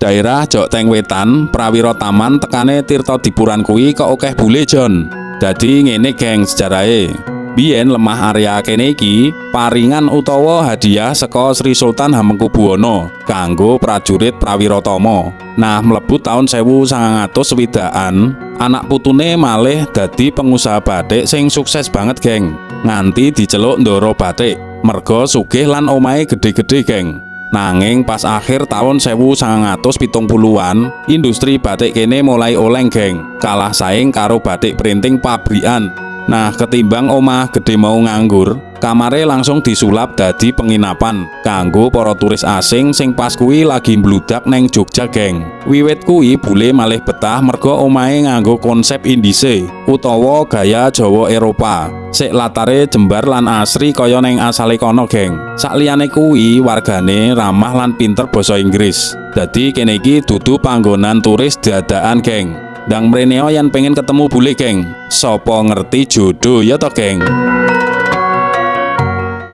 Daerah Jokteng Wetan, Prawiro Taman tekane Tirtodipuran kuwi kok akeh bule, Jon? Dadi ngene, geng, sejarahe. Biyen lemah area kene iki paringan utawa hadiah saka Sri Sultan Hamengkubuwono kanggo prajurit Prawirotama. Nah, mlebu tahun 1960-an, anak putune malih dadi pengusaha batik sing sukses banget, geng. Nganti diceluk Ndoro Batik. Merga sugih lan omahe gede-gede, geng. Nanging pas akhir tahun 1970-an, industri batik kene mulai oleng, geng. Kalah saing karo batik printing pabrikan. Nah, ketimbang omah gede mau nganggur, kamare langsung disulap dadi penginapan kanggo para turis asing sing pas kuwi lagi mbludak neng Jogja, geng. Wiwit kuwi bule malih betah merga omahe nganggo konsep Indise utawa gaya Jawa Eropa. Sik latare jembar lan asri kaya neng asale kono, geng. Sakliyane kuwi wargane ramah lan pinter basa Inggris. Dadi kene iki dudu panggonan turis dadakan, geng. Ndang mreneo yen pengen ketemu bule, geng. Sopo ngerti jodoh ya toh, geng.